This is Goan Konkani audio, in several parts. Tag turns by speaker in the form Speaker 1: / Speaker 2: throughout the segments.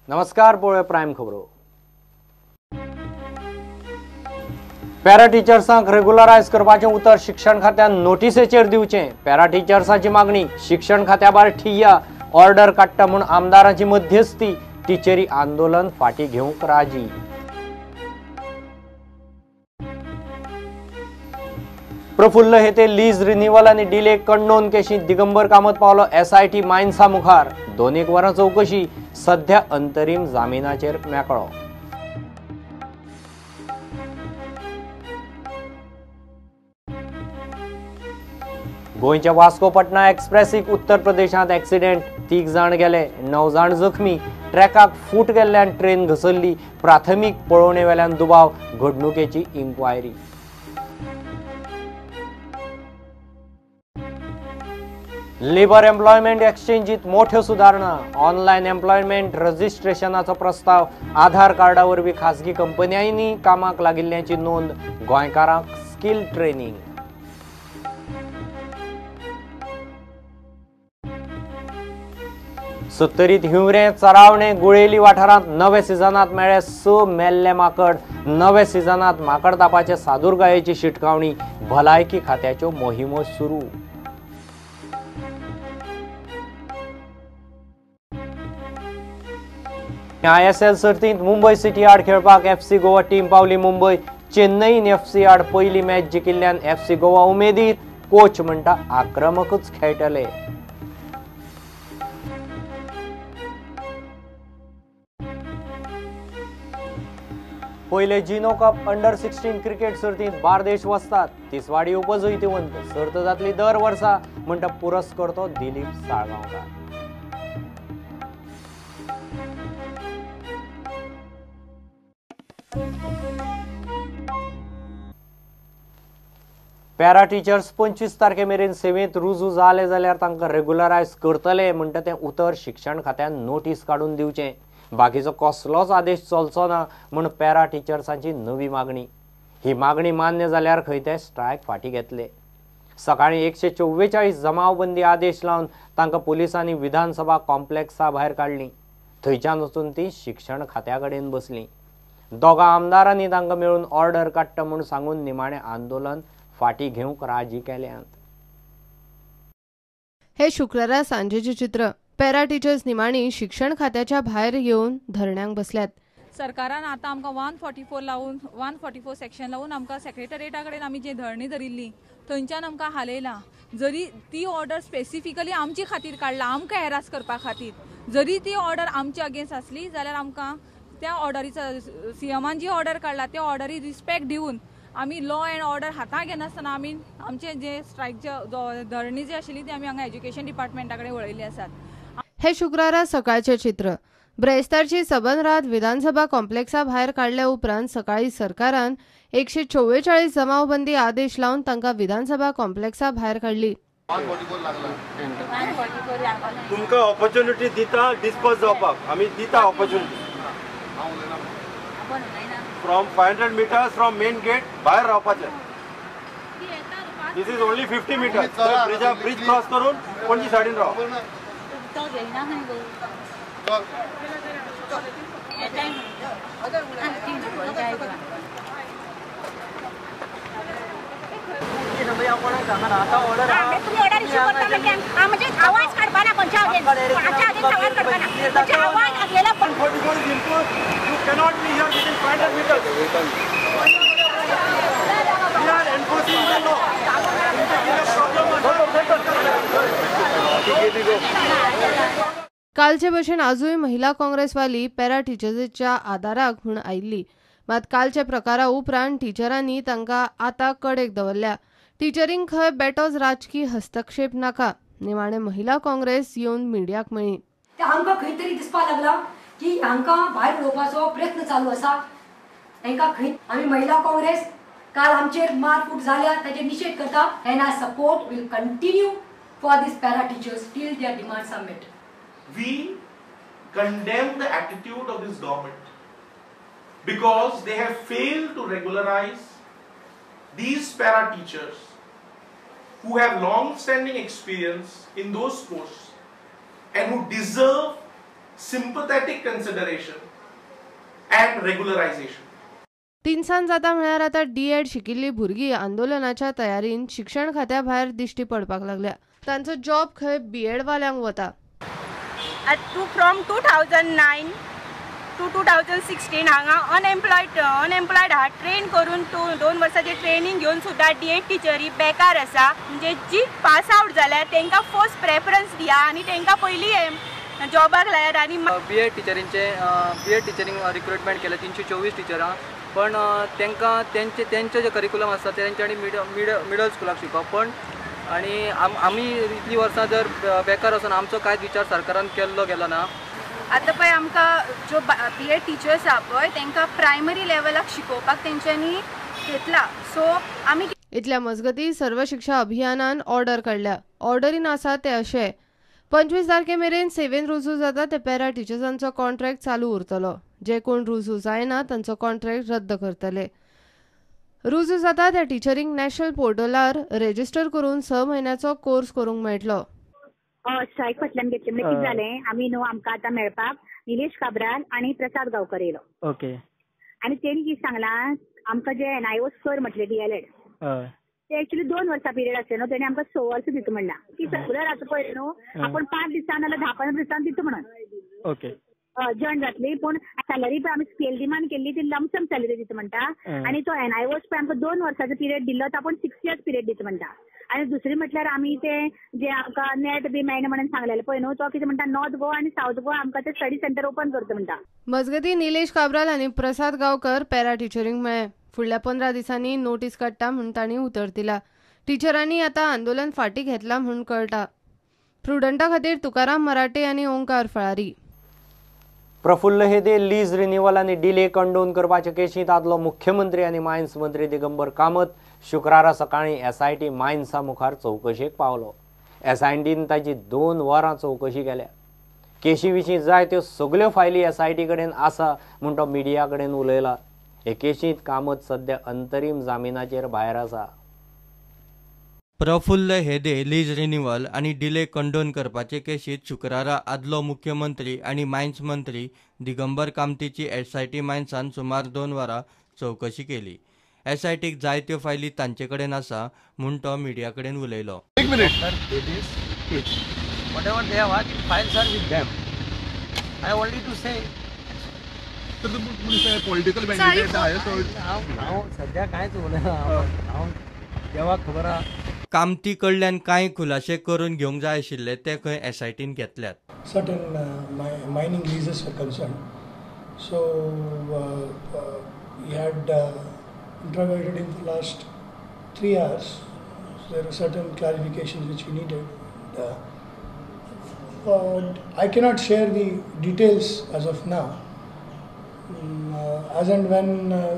Speaker 1: नमस्कार, पळोवया प्रायम खबरो. पॅरा टिचर्सांक रेगुलरायज करपाचें उतर शिक्षण खात्यान नोटिसेचेर दिवचें. पॅरा टिचर्सांची मागणी. शिक्षण खात्या भायर ठिय्या ऑर्डर काडटा म्हूण आमदारांची मध्यस्थी. टिचरी आंदोलन फाटीं घेवंक राजी. प्रफुल्ल हेते लीज रिन्युअल आनी डिले कण्णोन केशींत दिगंबर कामत पावलो एसआयटी मायन्सा मुखार. 2 वरां चवकशी. सध्या अंतरीम जामिनाचेर मेकळो. गोंयच्या वास्को पटना एक्सप्रेसीक उत्तर प्रदेशांत एक्सिडेंट. 3 जाण गेले, 9 जाण जखमी. ट्रॅकाक फूट गेल्ल्यान ट्रेन घसरली. प्राथमीक पळोवणे वेल्यान दुबाव. घडणुकेची इन्क्वायरी. लेबर एम्प्लॉयमेंट एक्सचेंजीत मोठ्यो सुदारणा. ऑनलायन एम्प्लॉयमेंट रजिस्ट्रेशनाचो प्रस्ताव. आधार कार्डा वरवीं खासगी कंपन्यांनी कामाक लागिल्ल्याची नोंद. गोंयकारांक स्कील ट्रेनिंग. सत्तरीत हिवरें, चरावणे, गुळेली वाठारांत नवे सिजनांत मेळ्ळे 6 मेल्ले माकड. नवे सिजनांत माकड तापाचे सादूरगायेची शिटकावणी. भलायकी खात्याच्यो मोहिमो सुरू. ISL सर्तींत मुंबय सिटी आड खेळपाक एफसी गोवा टीम पावली मुंबय. चेन्नईन एफसी आड पयली मॅच जिखिल्ल्यान एफसी गोवा उमेदीर. कोच म्हणटा आक्रमकच खेळटले. पयले जिनो कप अंडर 16 क्रिकेट सर्तींत बार्देश वचतात. तिसवाडी उपजैतिवंत. सर्त जातली दर वर्सा म्हणटा पुरस्कर्तो दिलीप साळगांवकार. पॅरा टिचर्स 25 तारखे मेरेन सेवेंत रुजू जाले जाल्यार तांकां रेगुलरायज करतले म्हणटा तें उतर शिक्षण खात्यान नोटीस काडून दिवचें. बाकीचो कसलोच आदेश चलचो ना म्हूण पॅरा टिचर्सांची नवी मागणी. ही मागणी मान्य जाल्यार खंय ते स्ट्रायक फाटीं घेतले. सकाळीं 144 जमावबंदी आदेश लावन तांकां पुलिसांनी विधानसभा कॉम्प्लेक्सा भायर काडली. थंयच्यान वचून ती शिक्षण खात्या कडेन बसली. 2 आमदारांनी तांकां मेळून ऑर्डर काडटा म्हूण सांगून निमाणें आंदोलन फाटीं घेवंक राजी केल्यांत.
Speaker 2: हे शुक्रारा सांजेचें चित्र. पॅरा टिचर्स निमाणी शिक्षण खात्याच्या भायर येवन धरण्यांक बसल्यात.
Speaker 3: सरकारान आतां आमकां 144 लावन 144 सेक्शन लावन आमकां सेक्रेटरीएटा कडेन आमी जी धरणी धरिल्ली थंयच्यान आमकां हालयला. जरी ती ऑर्डर स्पेसिफिकली आमचे खातीर काडला, आमकां हॅरास करपा खातीर, जरी ती ऑर्डर आमचे अगेन्स्ट आसली जाल्यार आमकां त्या ऑर्डरीचो सीएमान जी ऑर्डर काडला त्या ऑर्डरी रिस्पेक्ट दिवन आमी लॉ एंड ऑर्डर हातांत घेनासतना आमी आमचे जे स्ट्रायकचे धरणी जी आशिल्ली ती आमी हांगा एज्युकेशन डिपार्टमेंटा कडेन वळयल्ली आसात.
Speaker 2: हे शुक्रारा सकाळचें चित्र. ब्रेस्तारची सबंद रात विधानसभा कॉम्प्लेक्सा भायर काडल्या उपरांत सकाळीं सरकारान 144 जमावबंदी आदेश लावन तांकां विधानसभा कॉम्प्लेक्सा भायर काडली.
Speaker 4: तुमकां ऑपॉर्च्युनिटी दिता डिस्पर्स जावपाक, आमी दिता opportunity. From 500 meters from main gate भायर रावपाचें. This is only 50 meters. Bridge cross करून पणजी सायडीन राव.
Speaker 5: आवाज काडपाना खंयच्या आवाज आगेला.
Speaker 4: You cannot be here within 500 meters. We are enforcing the law.
Speaker 2: कालचे भशेन आजूय महिला काँग्रेसवाली पॅरा टिचर्साच्या आदाराक म्हूण आयिल्ली. मात कालच्या प्रकारा उपरांत टिचरांनी तांकां आतां कडेक दवरल्या. टिचरींक खंय बेटोच राजकी हस्तक्षेप नाका. निमाणे महिला काँग्रेस येवन मिडियाक मेळ्ळी.
Speaker 6: आमकां खंय तरी दिसपाक लागला की हांकां भायर उडोवपाचो प्रयत्न चालू आसा. तांकां खंय आमी महिला काँग्रेस काल आमचेर मारफूट जाल्या ताचेर निशेध करता. And our support will continue for these para teachers till their demands are met.
Speaker 7: We condemn the attitude of this government because they have failed to regularize these para teachers who have long-standing experience in those posts and who deserve sympathetic consideration and regularization.
Speaker 2: तिनसांज जाता म्हळ्यार आतां डीएड शिकिल्ली भुरगीं आंदोलनाच्या तयारीन शिक्षण खात्या भायर दिश्टी पडपाक लागल्या. तांचो जॉब खंय बीएड वाल्यांक वता.
Speaker 8: फ्रॉम 2009 टू 2016 हांगा अनएम्प्लॉयड आहा. ट्रेन करून 2 वर्सांची ट्रेनिंग घेवन सुद्दां डीएड टिचरी बेकार आसा. म्हणजे जी पास आउट जाल्या तांकां फर्स्ट प्रेफरन्स दिया आनी तांकां पयलीं जॉबाक लायात. आनी
Speaker 9: बीएड टिचरींचे बीएड टिचरींग रिक्रुटमेंट केलें 324 टिचरां, पण तांकां तेंचे जे करिकुलम आसता ते तेंच्यांनी मिडल स्कुलाक शिकोवप. पण आनी आमी इतलीं वर्सां जर बेकार आसून आमचो कांयच विचार सरकारान केल्लो गेलो ना.
Speaker 10: आतां पळय आमकां ज्यो बी एड टिचर्स आहा पळय तांकां प्रायमरी लेवलाक शिकोवपाक तेंच्यांनी घेतला. सो आमी
Speaker 2: इतल्या मजगती सर्व शिक्षा अभियानान ऑर्डर काडल्या. ऑर्डरीन आसा ते अशें 25 तारखे मेरेन सेवेन रुजू जाता ते पॅरा टिचर्सांचो कॉन्ट्रॅक्ट चालू उरतलो. जे कोण रुजू जायना तांचो कॉन्ट्रॅक्ट रद्द करतले. रुजू जाता त्या टिचरींक नॅशनल पोर्टलार रेजिस्टर करून 6 म्हयन्याचो कोर्स करूंक मेळटलो.
Speaker 5: स्ट्रायक फाटल्यान घेतली म्हणजे कितें जालें, आमी न्हू आमकां आतां मेळपाक निलेश काब्राल आनी प्रसाद गांवकर येयलो.
Speaker 11: ओके.
Speaker 5: आनी तेणी कितें सांगलां, आमकां जे एनआयओ कर म्हटलें डीएलएड ते एक्चुअली 2 वर्सां पिरियड आसले न्हू, तेणी आमकां 6 वर्सां दिता म्हणलां. ती सगळं आतां पळय न्हू आपूण 5 दिसान नाल्यार 10-15 दिसान दिता म्हणून.
Speaker 11: ओके.
Speaker 5: जॉईन जातली, पूण सॅलरी पळय आमी स्केल डिमांड केल्ली ती लमसम सॅलरी दिता म्हणटा. आनी तो एनआयओस पळय आमकां 2 वर्साचो पिरियड दिल्लो तो आपूण 6 इयर्स पिरियड दिता म्हणटा. आनी दुसरी म्हटल्यार आमी ते जे आमकां नेट बी मेळना म्हणून सांगलेलें पळय न्हू, तो कितें म्हणटा नॉर्थ गोवा आनी सावथ गोवा आमकां ते स्टडी सेंटर ओपन करता म्हणटा.
Speaker 2: मजगती निलेश काब्राल आनी प्रसाद गांवकर पॅरा टिचरींक मेळ्ळे. फुडल्या 15 दिसांनी नोटीस काडटा म्हूण तांणी उतर दिला. टिचरांनी आतां आंदोलन फाटीं घेतलां म्हूण कळटा. प्रुडंटा खातीर तुकाराम मराठे आनी ओंकार फळारी.
Speaker 1: प्रफुल्ल हेदे लीज रिन्युअल आनी डिले कंडोन करपाचे केशींत आदलो मुख्यमंत्री आनी मायन्स मंत्री दिगंबर कामत शुक्रारा सकाळीं एसआयटी मायन्सा मुखार चवकशेक पावलो. एसआयटीन ताची 2 वरां चवकशी केल्या. केशी विशीं जाय त्यो सगल्यो फायली एसआयटी कडेन आसा म्हूण तो मिडिया कडेन उलयला. हे केशींत कामत सद्या अंतरीम जामिनाचेर भायर आसा.
Speaker 12: प्रफुल्ल हेदे लीज रिन्युअल आनी डिले कंडोन करपाचे केशींत शुक्रारा आदलो मुख्यमंत्री आनी मायन्स मंत्री दिगंबर कामतीची एसआयटी मायन्सान सुमार 2 वरां चवकशी केली. एसआयटीक जायत्यो फायली तांचे कडेन आसा म्हूण तो मिडिया कडेन उलयलो.
Speaker 11: एक minute.
Speaker 13: Whatever they have asked, files are with them. I only to say.
Speaker 11: Political mandate आहे.
Speaker 13: हांव सद्या कांयच उलयना. हांव देवाक खबर आहा.
Speaker 12: कामती कडल्यान कांय खुलाशे करून घेवंक जाय आशिल्ले ते खंय एसआयटीन घेतल्यात.
Speaker 14: Certain mining leases were concerned. So we had interrogated him for last 3 hours. There were certain clarifications which we needed. I cannot share the details as of now. As and when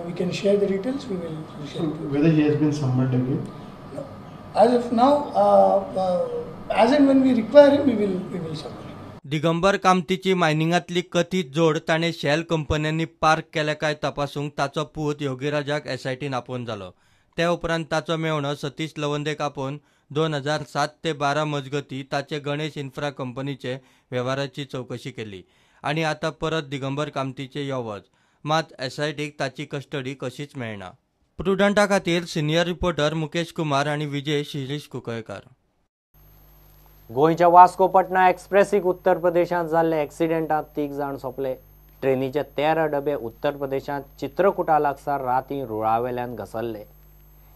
Speaker 14: we can share the details, we will share.
Speaker 11: So whether he has been summoned again?
Speaker 14: No. As of now, as and when we require him, we will summon him.
Speaker 12: Digambar कामतीची मायनिंगांतली कथीत जोड ताणें शेल कंपन्यांनी पार्क केल्या काय तपासूंक ताचो पूत योगीराजाक एसआयटीन आपोवन जालो. ते उपरांत ताचो मेवणो सतीश लवंदेक आपोवन 2007 ते 12 मजगती ताचे गणेश इन्फ्रा कंपनीचे वेव्हाराची चवकशी केली आनी आतां परत दिगंबर कामतीचे यो वच. मात एसआयटीक ताची कस्टडी कशीच मेळना. प्रुडंटा खातीर सिनियर रिपोर्टर मुकेश कुमार आनी विजय शिरीष कुंकळकार.
Speaker 1: गोंयच्या वास्को पटना एक्सप्रेसीक उत्तर प्रदेशांत जाल्ल्या एक्सिडेंटांत 3 जाण सोंपले. ट्रेनीचे 13 डबे उत्तर प्रदेशांत चित्रकुटा लागसार रातीं रुळावेल्यान घसरले.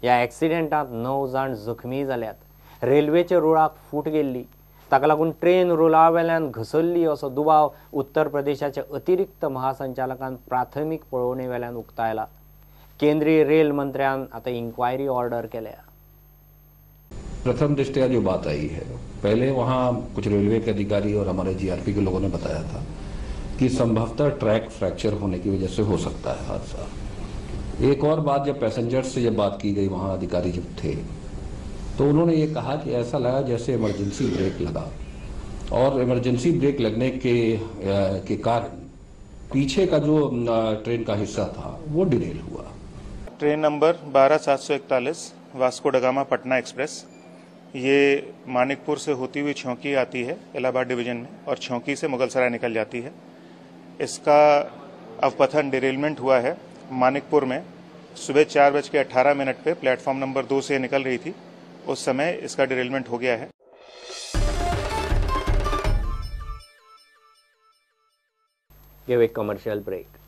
Speaker 1: ह्या एक्सिडेंटांत 9 जाण जखमी जाल्यात. रेल्वेच्या रुळाक फूट गेल्ली, ताका लागून ट्रेन रुळावेल्यान घसरली असो दुबाव उत्तर प्रदेशाच्या अतिरिक्त महासंचालकान प्राथमीक पळोवणे वेल्यान उक्तायला. केंद्रीय रेल मंत्र्यान आतां इन्क्वायरी ऑर्डर केल्या.
Speaker 15: प्रथम दृष्टया जो बात आई है, पहले वहाँ कुछ रेलवे के अधिकारी और हमारे जीआरपी के लोगों ने बताया था कि संभवतः ट्रैक फ्रैक्चर होने की वजह से हो सकता है हादसा। एक और बात, जब पैसेंजर्स से जब बात की गई, वहाँ अधिकारी जब थे, तो उन्होंने ये कहा कि ऐसा लगा जैसे इमरजेंसी ब्रेक लगा और इमरजेंसी ब्रेक लगने के कारण पीछे का जो ट्रेन का हिस्सा था वो डिरेल हुआ।
Speaker 16: Train number 12741 Vasco da Gama Patna express ये मानिकपुर से होती हुई छौकी आती है इलाहाबाद डिवीजन में और छौकी से मुगलसराय निकल जाती है। इसका अवपथन डिरेलमेंट हुआ है मानिकपुर में। सुबह 4:18 पे प्लेटफॉर्म नंबर 2 से निकल रही थी, उस समय इसका डिरेलमेंट हो गया है।
Speaker 1: Give a commercial break.